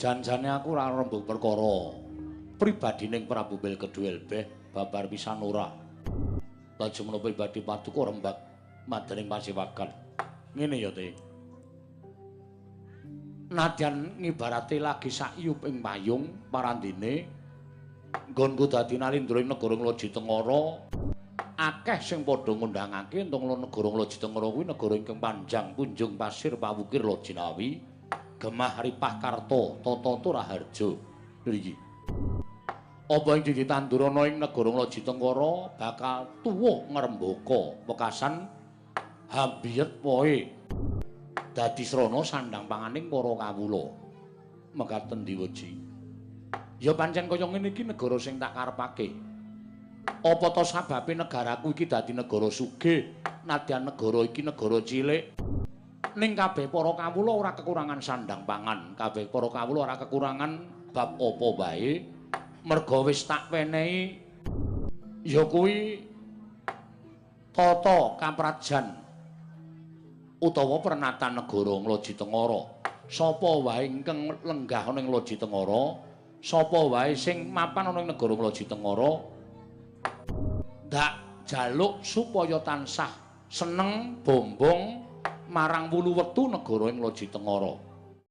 Janjane aku ora rembug perkara pribadining Prabu Belkedhuel beh babar pisan ora. Lajeng menapa pribadi paduka rembag madening pasewagan. Ngene ya, Te. Nadyan ngibarate lagi sakyup ing payung parandene nggonku dadi nalindra ing negara Ngloji Tengara, akeh sing padha ngundangake entung negara Ngloji Tengara kuwi negara ingkang panjang punjung pasir pawukir Lojinawi, gemah ripah karta tata raharja. Iki apa ing ditandur ana ing negara Ngloji Tengara bakal tuwuh ngrembaka wekasan hambiyet wohe dadi srana sandang panganing para kawula. Mekaten diweji. Ya pancen kaya ngene iki negara sing tak karepake. Apa ta sababe negaraku iki dadi negara sugih, nadyan negara iki negara cilik? Ning kabeh para kawula ora kekurangan sandang pangan, kabeh para kawula ora kekurangan bab apa wae, merga wis tak wenehi ya kuwi tata kaprajan utawa pernatan negara Ngloji Tengara. Sapa wae ingkang lenggah ana ing Ngloji Tengara, sapa wae sing mapan ana ing negara Ngloji Tengara, ndak jaluk supaya tansah seneng bombong marang wulu wektu negara ing Ngloji Tengara.